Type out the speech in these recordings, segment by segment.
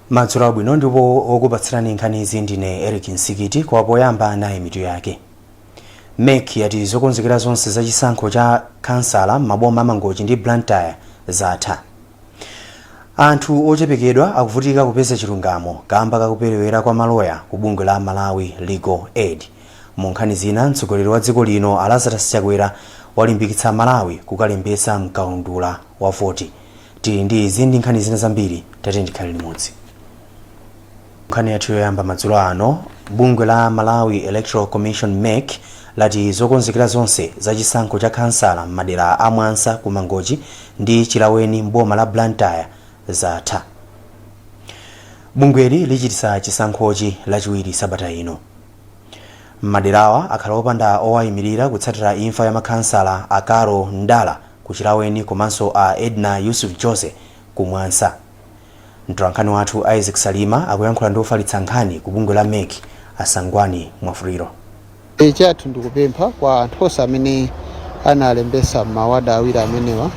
Madzulo abwino, ndipo wokupatsirani nkhanizi ndine Eric Nsikiti. Koma poyamba nayi mitu yake. MEC yati zokonzekera zonse za chisankho cha khansala m'maboma a Mangochi ndi Blantyre zatha. Anthu ochepekedwa akuvutika kupeza chilungamo kamba kakuperewera kwa maloya ku bungwe la Malawi Legal Aid. Mu nkhani zina, mtsogoleri wa dziko lino a Lazarus Chakwera walimbikitsa Amalawi kukalembetsa mkaundula wa voti. Tili ndi izi ndi nkhani zina zambiri, tatiyeni tikhale limodzi. Nkhani yathu yoyamba madzulo ano, bungwe la Malawi Electoral Commission MEC lati zokonzekera zonse za chisankho cha khansala m'madera a Mwansa ku Mangochi ndi Chilaweni m'boma la Blantyre zatha. Bungweli lichititsa chisankhochi Lachiwiri sabata ino. Maderawa akhala opanda owayimirira kutsatira imfa ya makhansala a Caro Ndala ku Chilaweni komanso a Edna Yusuf Jose ku Mwansa. Mtolankhani wathu Isaac Salima akuyankhula ndi ofalitsa nkhani ku bungwe la MEC a Sangwani Mwafulirwa. Chathu ndikupempha kwa anthu onse amene analembesa m'mawadi awiri amenewa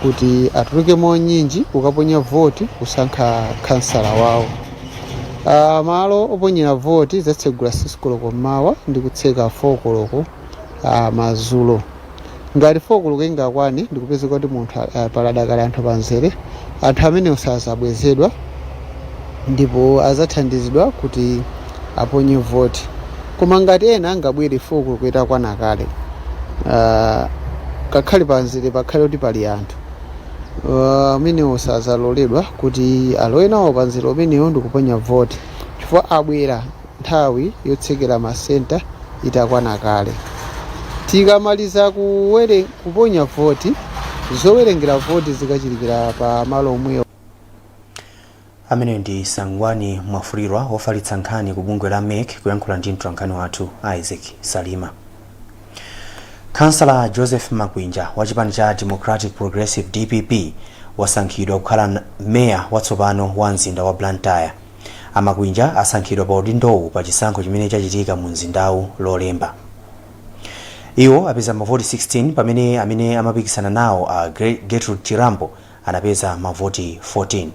kuti atuluke mwaunyinji kukaponya voti kusankha khansala wawo. Malo oponyera voti zatsegula 6 koloko mmawa ndi kutseka 4 koloko madzulo. Ngati 4 koloko ingakwane ndikupezeka kuti munthu paladakali anthu pamzere, anthu amenewo sazabwezedwa ndipo azathandizidwa kuti aponye voti. Koma ngati ena angabwere 4 koloko itakwana kale, kakhale pamzere pakhale kuti pali anthu, amenewo sazaloledwa kuti alowe nawo pamzere umenewo ndikuponya voti chifukwa abwera nthawi yotsekera masenta itakwana kale. Tikamaliza kuponya voti, zowerengera voti zikachitikira pa malo omwewo. Ameneyo ndi Sangwani Mwafulirwa, wofalitsa nkhani ku bungwe la MEC, kuyankhula ndi mtolankhani wathu Isaac Salima. Khansala Joseph Makwinja wa chipani cha Democratic Progressive, DPP, wasankhidwa kukhala meya watsopano wa mzinda wa Blantyre. A Makwinja asankhidwa pa udindowu pa chisankho chimene chachitika mu mzindawu Lolemba. Iwo apeza mavoti 16 pamene amene amapikisana nawo a Gertrude Chirambo anapeza mavoti 14.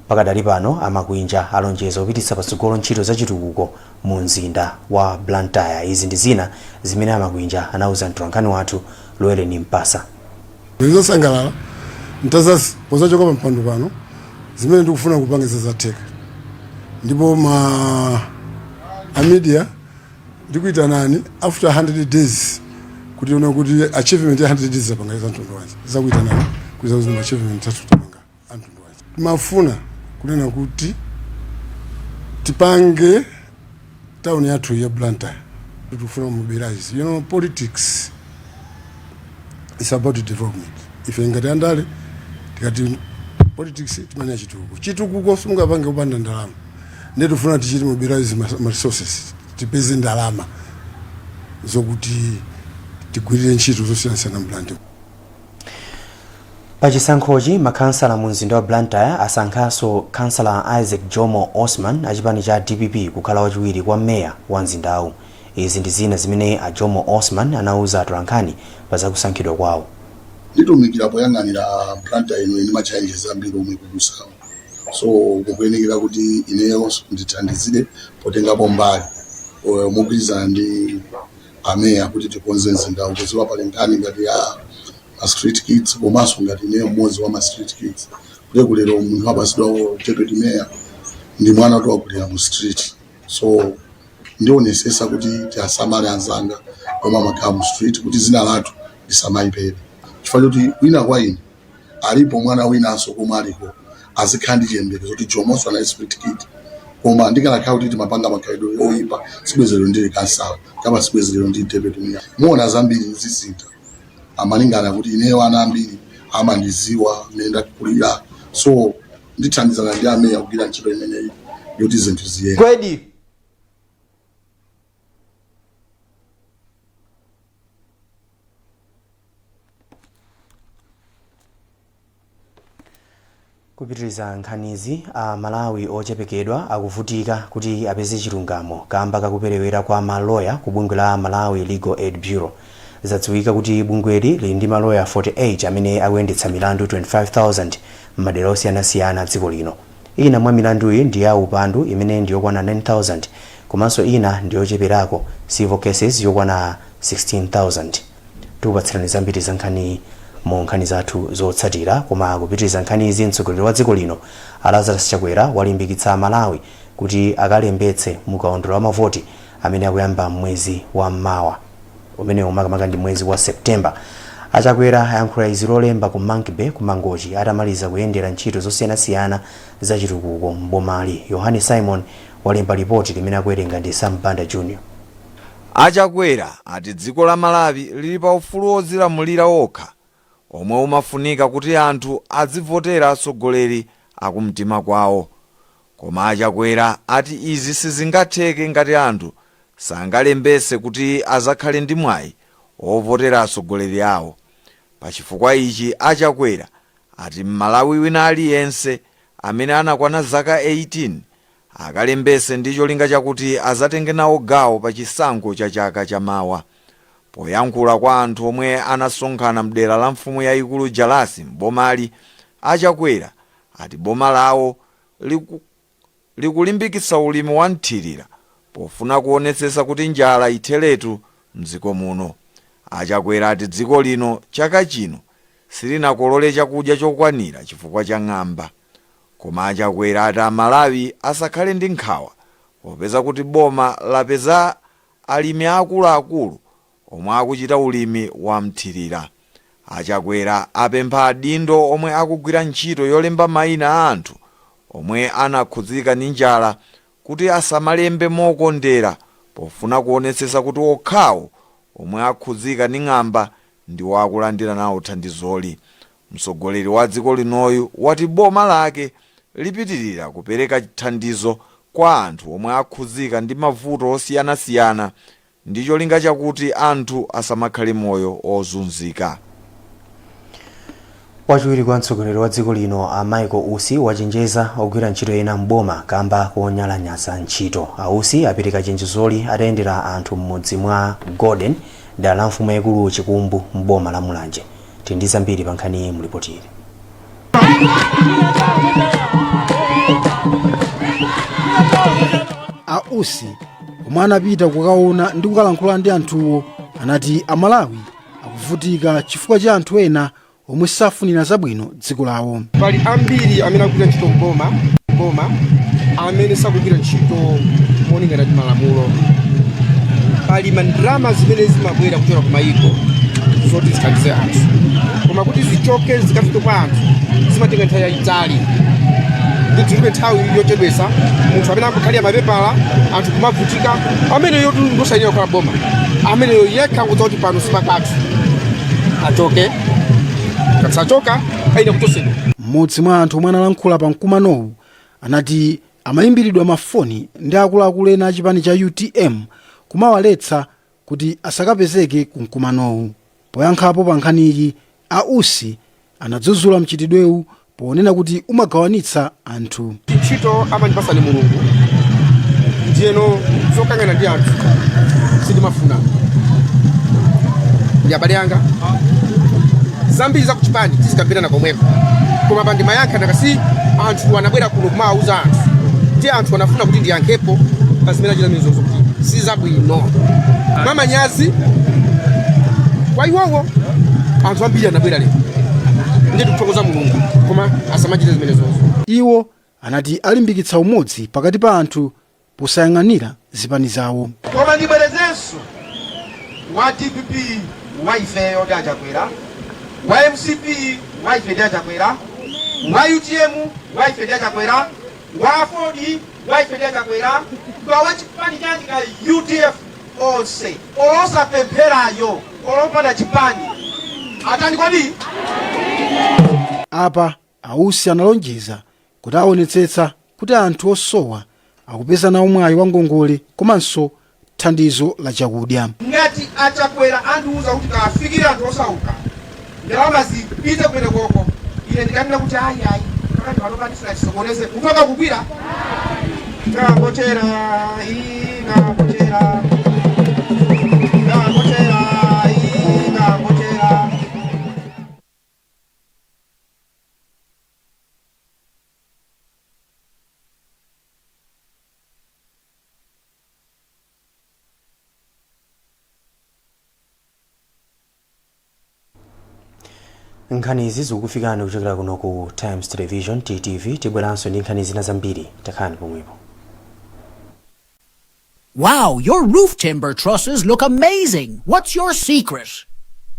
Pakadali pano a Makwinja alonjeza kupititsa patsogolo ntchito za chitukuko mu mzinda wa Blantyre. Izi ndi zina zimene a Makwinja anauza mtolankhani wathu Loeleni Mpasa. Ndizasangalala pozachoka pa mpando pano zimene ndikufuna kupanga zatheka, ndipo ma a media ndikuitanani after 100 days kuti tione kuti achievement ya 100 days zapanga za mtundu wanji. Zakuitanani kuti zakuti achievement athu tapanga amtundu wanji. Timafuna kunena kuti tipange town yathu ya Blantyre, tikufuna mobilize. Politics is about development. Ife ngati andale tikati politics timanena chitukuko. Chitukuko simungapange kupanda ndalama. Ndiye tifuna tichite mobilize ma resources, tipeze ndalama zokuti tigwirire ntchito zosiyanasiyana m'Blantyre. Pa chisankhochi, makhansala mu mzinda wa Blantyre asankhanso khansala Isaac Jomo Osman achipani cha DPP kukhala wachiwiri kwa meya wa mzindawu. Izi ndi zina zimene a Jomo Osman anauza atolankhani pa zakusankhidwa kwawo. Nditumikira poyang'anira Blantyre ino ndi ma challenges ambiri omwe ikudutsamo, so kukuyenekera kuti ineyo ndithandizire potengapo mbali mogwirizana ndi ameya kuti tikonze mzindawu, kudziwa pali nkhani ngati ya ma street kids, komanso ngati ineyo mmodzi wa ma street kids, kuti kulero munthu apasidwa deputy mayor ndi mwana kuti wakulira mu street, so ndionesesa kuti tiasamale anzanga omwe amakhala mu street kuti zina lathu lisamayipere, chifukwa choti wina kwa ine alipo mwana winanso komwe aliko azikhala ndi chiyembekezo kuti Jomonso anali street kid, koma ndikanakhala kuti timapanga makhalidwe oyipa sibwezi lero ndili kansala kapa sibwezi lero ndili deputy mayor. Muona zambiri zisintha amalingana kuti ineyo ana ambiri amandiziwa mmene ndakulira, so ndithandizana ndi ameya kugwira ntchito imeneyi yoti zinthu ziyende. Gwedi. Kupitiriza nkhanizi, a Malawi ochepekedwa akuvutika kuti apeze chilungamo kamba kakuperewera kwa maloya ku bungwe la Malawi Legal Aid Bureau. Zadziwika kuti bungweli lili ndi maloya 48 amene akuyendetsa milandu 25,000 m'madera osiyanasiyana dziko lino. Ina mwa milanduyi ndi ya upandu imene ndi yokwana 9000 komanso ina ndi yocheperako, civil cases, yokwana 16,000. Tikupatsirani zambiri za nkhani mu nkhani zathu zotsatira. Koma kupitiriza nkhanizi, mtsogoleri wa dziko lino a Lazarus Chakwera walimbikitsa Amalawi kuti akalembetse mukaundula wa mavoti amene akuyamba mwezi wa mawa umene umakamaka ndi mwezi wa September. Achakwera ayankhula izi Lolemba ku Monkey Bay ku Mangochi atamaliza kuyendera ntchito zosiyanasiyana za chitukuko m'bomali. Yohane Simon walemba ripoti limene akuwerenga ndi Sam Banda Jr. Achakwera ati dziko la Malawi lili pa ufulu wodzilamulira okha omwe umafunika kuti anthu adzivotera atsogoleri akumtima kwawo. Koma Achakwera ati izi sizingatheke ngati anthu sangalembese kuti azakhale ndi mwayi ovotera atsogoleri awo. Pachifukwa ichi, Achakwera ati Mmalawi wina aliyense amene anakwana zaka 18 akalembese ndi cholinga chakuti azatenge nawo gawo pa chisankho cha chaka chamawa. Poyankhula kwa anthu omwe anasonkhana mdera la mfumu yayikulu Jalasi m'bomali, Achakwera ati boma lawo likulimbikitsa ulimi wa mthirira pofuna kuonetsetsa kuti njala itheretu mdziko muno. Achakwera ati dziko lino chaka chino silinakolole chakudya chokwanira chifukwa cha ng'amba. Koma Achakwera ati Amalawi asakhale ndi nkhawa popeza kuti boma lapeza alimi akuluakulu omwe akuchita ulimi wa mthirira. Achakwera apempha adindo omwe akugwira ntchito yolemba mayina a anthu omwe anakhudzika ndi njala kuti asamalembe mokondera pofuna kuonetsetsa kuti okhawo omwe akhudzika ndi ng'amba ndiwo akulandira nawo thandizoli. Mtsogoleri wa dziko linoyu wati boma lake lipitirira kupereka thandizo kwa anthu omwe akhudzika ndi mavuto osiyanasiyana ndi cholinga chakuti anthu asamakhale moyo ozunzika. Wachiwiri kwa mtsogoleri wa dziko lino a Michael Usi wachenjeza ogwira ntchito ena m'boma kamba konyalanyaza ntchito. Ausi apereka chenjezoli atayendera anthu m'mudzi mwa Golden, dera la mfumu yayikulu Chikumbu m'boma la Mulanje. Tili ndi zambiri pa nkhaniyi mulipotili. A Usi omwe anapita kukaona ndi kukalankhula ndi anthuwo anati Amalawi akuvutika chifukwa cha anthu ena omwe safunira zabwino dziko lawo. Pali ambiri amene akugwira ntchito mboma boma amene sakugwira ntchito molingana ndi malamulo. Pali mandrama zimene zimabwera kuchoka ku mayiko zoti zithandize anthu, koma kuti zichoke zikafike kwa anthu zimatenga nthawi yayitali. Ndi tilibe nthawi yochedwesa munthu amene akukhalira mapepala, anthu kumavutika. Ameneyo ndosayenera kukhala boma. Ameneyo yekha akudziwa kuti pano sipakwathu, achoke. Kasachoka aina kuchosedwa. Mmodzi mwa anthu omwe analankhula pa mkumanowu anati amayimbiridwa mafoni ndi akuluakulu ena a chipani cha UTM kumawaletsa kuti asakapezeke ku mkumanowu. Poyankhapo pa nkhaniyi, a Usi anadzudzula mchitidwewu ponena kuti umagawanitsa anthu. Ntchito amandipasa ni Mulungu, ndiyeno zokangana ndi anthu sindimafuna. Ndi abale anga, zambiri za kuchipani tizikambirana komweko, koma pa ndimayankha nakasi anthu anabwera kuno kumawauza anthu, ndi anthu anafuna kuti ndiyankhepo pa zimene achita mizozo kuti si zabwino. Mwamanyazi kwa iwowo, anthu ambiri anabwera lero, ndiye tikuthokoza Mulungu, koma asamachite zimenezozo. Iwo anati alimbikitsa umodzi pakati pa anthu posayang'anira zipani zawo. Koma ndibwerezenso, wa DPP wa ifeyo ndi Achakwera, wa MCP wa ife ndi Achakwera, wa UTM wa ife ndi Achakwera, wa AFORD wa ife ndi Achakwera, kwa wa chipani chanji ka UDF, onse olosapempherayo olopanda chipani atani kodi? Apa Ausi analonjeza kuti aonetsetsa kuti anthu osowa akupeza nawo mwayi wa ngongole komanso thandizo la chakudya. Ngati Achakwera andiuza kuti kafikire anthu osauka, ndalama zipite kumene koko, ine ndikanena kuti ayi ayi, pakati pano pandifuna chisokoneze munthu akakugwira ngakochera ingakochera ngakochera ingakochera. Nkhani izi zikukufikani kuchokera kuno ku Times Television, TTV. Tibweranso ndi nkhani zina zambiri, takhalani pomwepo. Wow, your roof timber trusses look amazing. What's your secret?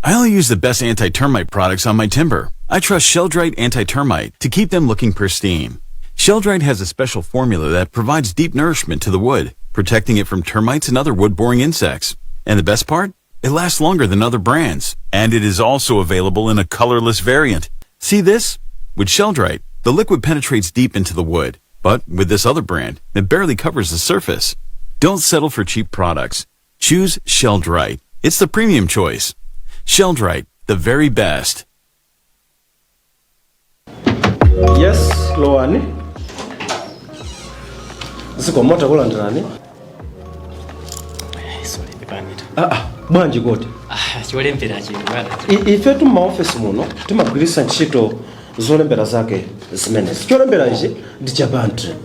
I only use the best anti-termite products on my timber. I trust Sheldrite Anti-Termite to keep them looking pristine. Sheldrite has a special formula that provides deep nourishment to the wood, protecting it from termites and other wood-boring insects. And the best part? It lasts longer than other brands. And it is also available in a colorless variant. See this? With Sheldrite, the liquid penetrates deep into the wood. But with this other brand, it barely covers the surface. Don't settle for cheap products. Choose Sheldrite. It's the premium choice. Sheldrite, the very best. Yes, lowani. Zikomo, takulandirani. Sorry, pepanita. Ah, ah, bwanji kodi? Ah, cholembera chino, bwana. Ifetu m'maofesi muno timagwiritsa ntchito zolembera zake zimenezi. Cholembera ichi ndi cha Bentley.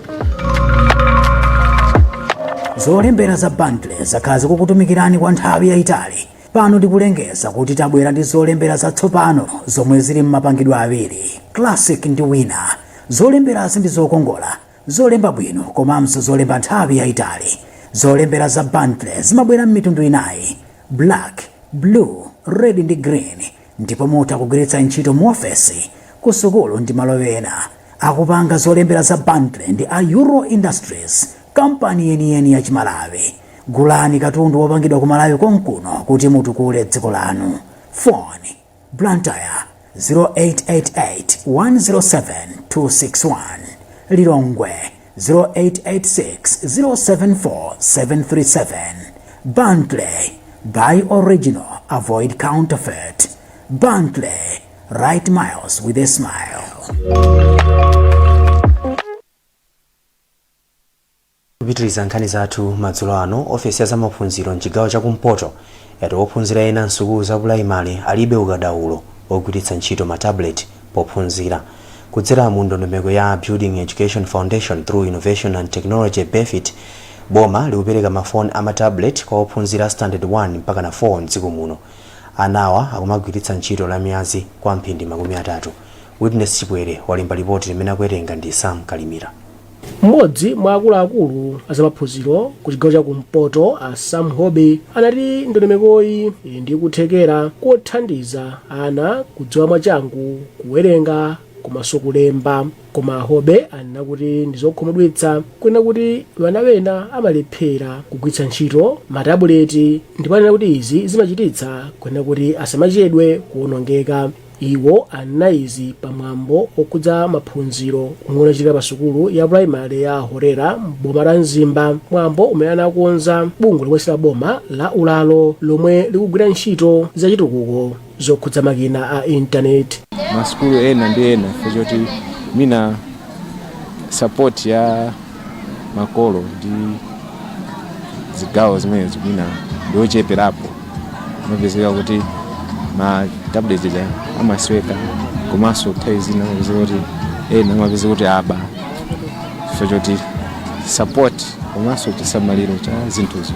Zolembera za Bentley zakhala zikukutumikirani kwa nthawi yayitali. Pano tikulengeza kuti tabwera ndi zolembera zatsopano zomwe zili m'mapangidwe awiri, Classic ndi Wina. Zolemberazi ndi zokongola, zolemba bwino komanso zolemba nthawi yayitali. Zolembera za Bentley zimabwera m'mitundu inayi: black, blue, red ndi green, ndipo mutha kugwiritsa ntchito mu ofesi, ku sukulu ndi malo ena. Akupanga zolembera za Bentley ndi a Euro Industries, kampani yeniyeni ya Chimalawi. Gulani katundu wopangidwa ku Malawi konkuno kuti mutukule dziko lanu. Phone: Blantyre 0888 107 261, Lilongwe 0886 074 737. Bentley, buy original, avoid counterfeit. Bentley, write miles with a smile. Kupitiriza nkhani zathu madzulo ano, ofesi ya zamaphunziro mchigawo chakumpoto yati ophunzira ena msukulu za pulaimali alibe ukadaulo ogwiritsa ntchito ma tablet pophunzira. Kudzera mu ndondomeko ya Building Education Foundation through Innovation and Technology, BEFIT, boma likupereka mafoni ama tablet kwa ophunzira standard 1 mpaka na 4 mdziko muno. Anawa akumagwiritsa ntchito lamyazi kwa mphindi 30. Witness Chipwere walemba ripoti limene akuwerenga ndi Sam Kalimira. Mmodzi mwa akuluakulu azamaphunziro ku chigawo cha kumpoto, a Sam Hobe, anati ndondomekoyi ili ndi kuthekera kothandiza ana kudziwa mwachangu kuwerenga komanso kulemba. Koma Hobe anena kuti ndi zokhumudwitsa kunena kuti vana ena amalephera kugwiritsa ntchito matabuleti, ndipo anena kuti izi zimachititsa kunena kuti asamachedwe kuwonongeka. Iwo anena izi pamwambo okhudza maphunziro omwe unachitika pa sukulu ya primary ya Horera m'boma la Mzimba, mwambo umene anakonza bungwe lomwe la boma la Ulalo lomwe likugwira ntchito zachitukuko zokhudza makina a intaneti. Masukulu ena ndi ena, chifukwa choti mina support ya makolo ndi zigawo zimenezo mina ndiocheperapo, amapezeka kuti ma tablet aja amasweka, komanso nthawi zina amapezeka kuti ena amapezeka kuti aba, chifukwa choti support komanso chisamaliro cha zinthuzo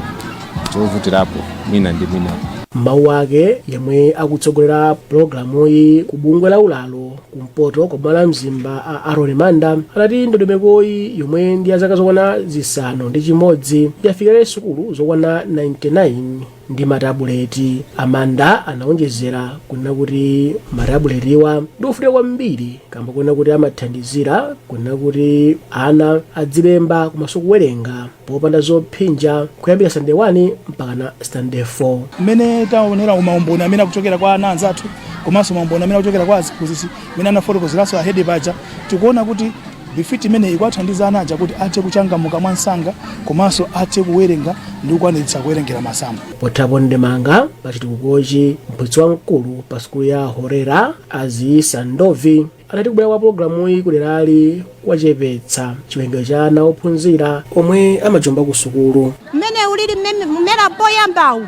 chovutirapo mwina ndi mwina. Mawu ake, yemwe akutsogolera pulogalamuyi ku bungwe la Ulalo kumpoto kwa boma la Mzimba, a Aaron Manda, anati ndondomekoyi yomwe ndi ya zaka zokwana 6 yafikira sukulu zokwana 99 ndi matabuleti. Amanda anaonjezera kunena kuti matabuletiwa ndi ofunika kwambiri kamba kunena kuti amathandizira kunena kuti ana adzilemba komanso kuwerenga popanda zophinja kuyambira standard 1 mpaka na standard 4. Mmene taonera maumboni amene akuchokera kwa ana anzathu komanso maumboni amene akuchokera kwa aziphunzitsi, mmene anafotokozeranso a head paja, tikuona kuti BEFIT imene ikuwathandiza ana aja kuti athe kuchangamuka mwansanga komanso athe kuwerenga ndi kukwaniritsa kuwerengera masamu. Pothirapo ndemanga pa chitukukochi, mphunzitsi wamkulu pa sukulu ya Horera, Aziisa Ndovi, anati kubwera kwa pulogalamuyi kuderali kwachepetsa chiwerengero cha ana ophunzira omwe amajomba ku sukulu. Mmene ulili mmene poyambawu,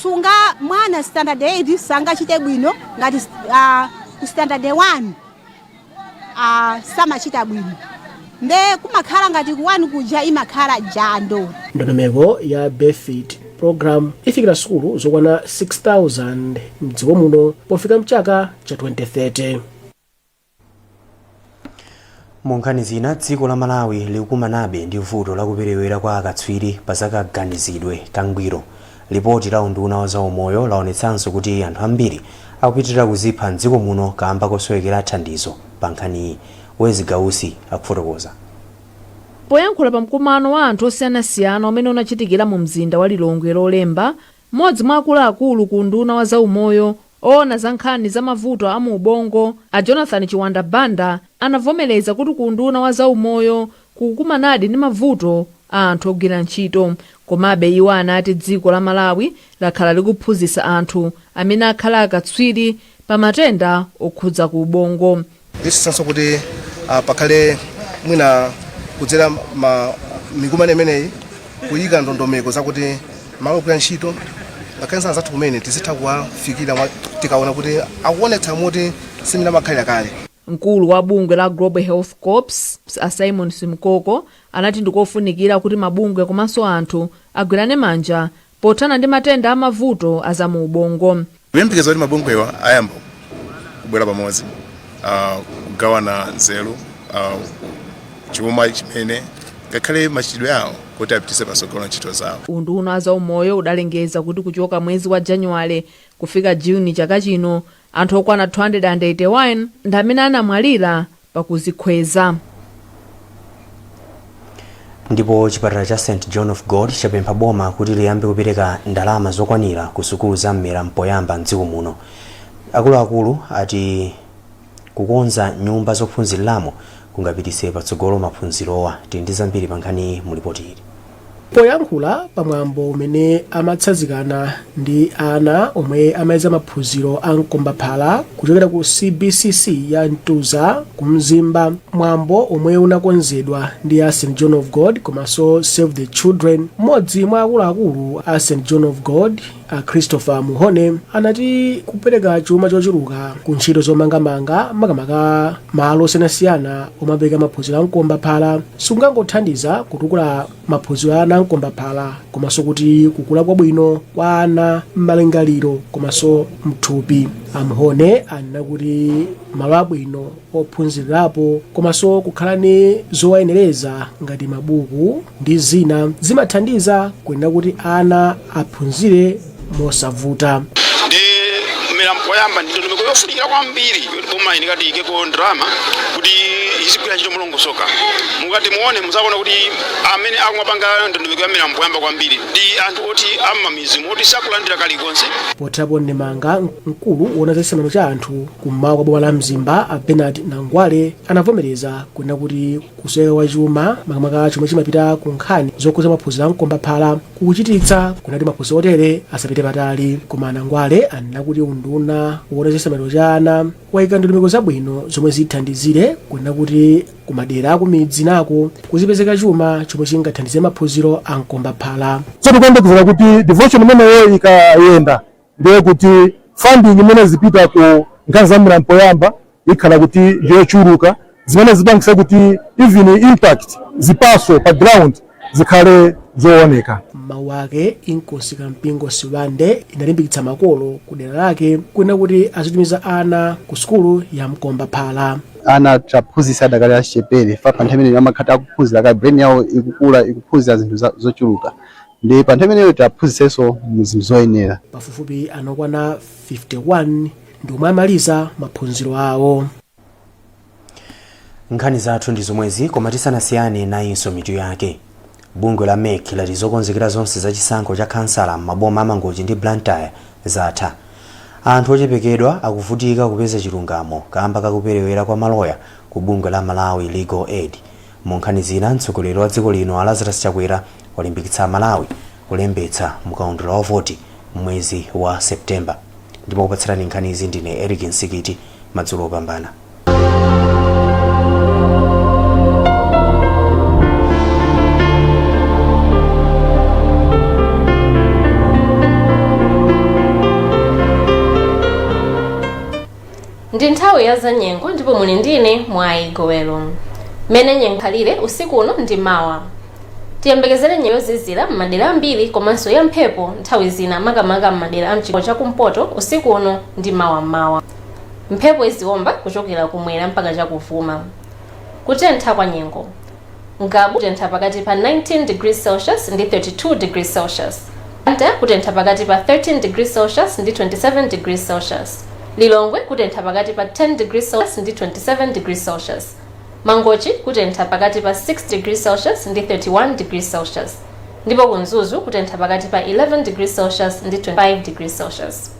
sunga mwana standard 8 sangachite bwino ngati ku standard 1 samachita bwino, nde kumakhala ngati ku 1 kuja imakhala jando. Ndondomeko ya BEFIT Program ifikira sukulu zokwana 6000 mdziko muno pofika mchaka cha 2030. Mu nkhani zina, dziko la Malawi likukumanabe ndi vuto lakuperewera kwa akatswiri pa zakaganizidwe kangwiro. Lipoti la unduna wa zaumoyo laonetsanso kuti anthu ambiri akupitirira kuzipha mdziko muno kamba kosowekera thandizo pa nkhaniyi. Wezi Gausi akufotokoza. Poyankhula pa mkumano wa anthu osiyanasiyana umene unachitikira mu mzinda wa Lilongwe Lolemba, mmodzi mwa akuluakulu ku unduna wa zaumoyo oona za nkhani za mavuto a mu ubongo, a Jonathan Chiwanda Banda, anavomereza kuti ku unduna wa zaumoyo kukukumanadi ndi mavuto a anthu ogwira ntchito. Komabe iwo anati dziko la Malawi lakhala likuphunzitsa anthu amene akhala akatswiri pa matenda okhudza ku ubongo. Kuyesetsanso kuti pakhale mwina kudzera ma mikumano imeneyi kuyika ndondomeko zakuti malo ogwira ntchito ngakhalenso anzathu kumene tizitha kuwafikira tikaona kuti akuonetsa moti simene amakhalira kale. Mkulu wa bungwe la Global Health Corps, a Simon Simkoko, anati ndikofunikira kuti mabungwe komanso anthu agwirane manja pothana ndi matenda a mavuto a za mu ubongo. Kuyembekeza kuti mabungwewa ayamba kubwera pamodzi, kugawana nzeru, chuma chimene ngakhale machitidwe awo kuti apititse patsogolo ntchito zawo. Unduna wa zaumoyo udalengeza kuti kuchoka mwezi wa Januwale kufika Juni chaka chino, anthu okwana 281 ndi amene anamwalira pakuzikhweza. Ndipo chipatala cha St John of God chapempha boma kuti liyambe kupereka ndalama zokwanira ku sukulu za mmera mpoyamba mdziko muno. Akuluakulu ati kukonza nyumba zophunziriramo kungapititse patsogolo maphunzirowa. Tili ndi zambiri pa nkhaniyi mu lipoti ili. Poyankhula pa mwambo umene amatsanzikana ndi ana omwe amaliza maphunziro a mkombaphala kuchokera ku CBCC ya Mtuza ku Mzimba, mwambo omwe unakonzedwa ndi a St John of God komanso Save the Children, mmodzi mwa akuluakulu a St John of God a Christopher Muhone anati kupereka chuma chochuluka ku ntchito zomangamanga, makamaka malo osiyanasiyana omwe apereka maphunziro a mkombaphala, sikungangothandiza kutukula maphunziro a ana a mkombaphala komanso kuti kukula kwabwino kwa ana m'malingaliro komanso mthupi. A Muhone anena kuti malo abwino ophunzirirapo komanso kukhala ndi zowayenereza ngati mabuku ndi zina zimathandiza kuyenera kuti ana aphunzire mosavuta. Ndi mmera mpoyamba ndi ndondomeko yofunikira kwambiri yoti boma inikati liyikeko ndalama kuti izigwira ntchito molongosoka. Mukati muone, muzaona kuti amene akumapanga ndondomeko ya mmera mpoyamba kwambiri ndi anthu oti am'mamidzimu oti sakulandira kalikonse. Pothirapo ndemanga, mkulu woona za chisamaliro cha anthu kummawa kwa boma la Mzimba a Bernard Nangwale anavomereza kunena kuti kusoweka kwa chuma, makamaka chomwe chimapita ku nkhani zokhudza maphunziro a mkombaphala, kukuchititsa kunena kuti maphunziro otere asapite patali. Koma Nangwale anena kuti unduna woona za chisamaliro cha ana wayika ndondomeko zabwino zomwe zithandizire kunena kuti kumadera akumidzi nako kuzipezeka chuma chomwe chingathandize maphunziro a mkombaphala. So tikuyembekezera kuti devolution imeneyo ikayenda, ndiye kuti funding imene zipita ku nkhani za mmera mpoyamba ikhala kuti ndiyochuluka, zimene zipangisa kuti even impact, zipaso pa ground zikhale zooneka. M'mawu ake, Inkosi Kampingo Sibande inalimbikitsa makolo ku dera lake kunena kuti azitumiza ana ku sukulu ya mkombaphala. Ana taphunzitsa adakali achichepere, fa pa nthawi imeneyo amakhala akuphunzira kale, brain yawo ikukula, ikuphunzira zinthu zochuluka, ndi pa nthawi imeneyo taphunzitsenso mu zinthu zoyenera. Pafupifupi ana okwana 51 ndi omwe amaliza maphunziro awo. Nkhani zathu ndi zomwezi, koma tisanasiyane, nayinso mitu yake. Bungwe la MEC lati zokonzekera zonse za chisankho cha khansala m'maboma a Mangochi ndi Blantyre zatha. Anthu ochepekedwa akuvutika kupeza chilungamo kamba kakuperewera kwa maloya ku bungwe la Malawi Legal Aid. Mu nkhani zina, mtsogoleri wa dziko lino a Lazarus Chakwera walimbikitsa Amalawi kulembetsa mukaundula wa voti m'mwezi wa September. Ndimakupatsirani nkhanizi ndine Eric Nsikiti. Madzulo opambana. Ndi nthawi ya zanyengo ndipo muli ndine Mwayi Gowelo. Mmene nyengo ikhalire usiku uno ndi mawa. Tiyembekezere nyengo yozizira m'madera ambiri komanso ya mphepo nthawi zina, makamaka m'madera a mchigawo chakumpoto usiku uno ndi mawa mmawa. Mphepo iziwomba kuchokera kumwera mpaka chakuvuma. Kutentha kwa nyengo: Ngabu kutentha pakati pa 19 degrees Celsius ndi 32 degrees Celsius, Blantyre kutentha pakati pa 13 degrees Celsius ndi 27 degrees Celsius, Lilongwe kutentha pakati pa 10 degrees Celsius ndi 27 degrees Celsius, Mangochi kutentha pakati pa 6 degrees Celsius ndi 31 degrees Celsius, ndipo ku Mzuzu kutentha pakati pa 11 degrees Celsius ndi 25 degrees Celsius.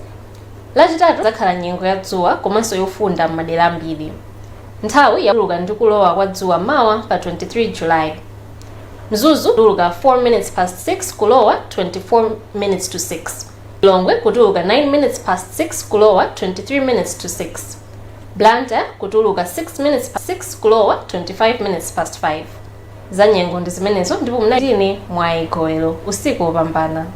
Lachitatu zakhala nyengo ya dzuwa komanso yofunda m'madera ambiri. Nthawi yakutuluka ndi kulowa kwa dzuwa mawa pa 23 July: Mzuzu kutuluka 4 minutes past 6, kulowa 24 minutes to 6; Lilongwe kutuluka 9 minutes past 6, kulowa 23 minutes to 6; Blantyre kutuluka 6 minutes past 6, kulowa 25 minutes past 5. Za nyengo ndi zimenezo, ndipo mnatini mwayi gowelo. Usiku wopambana.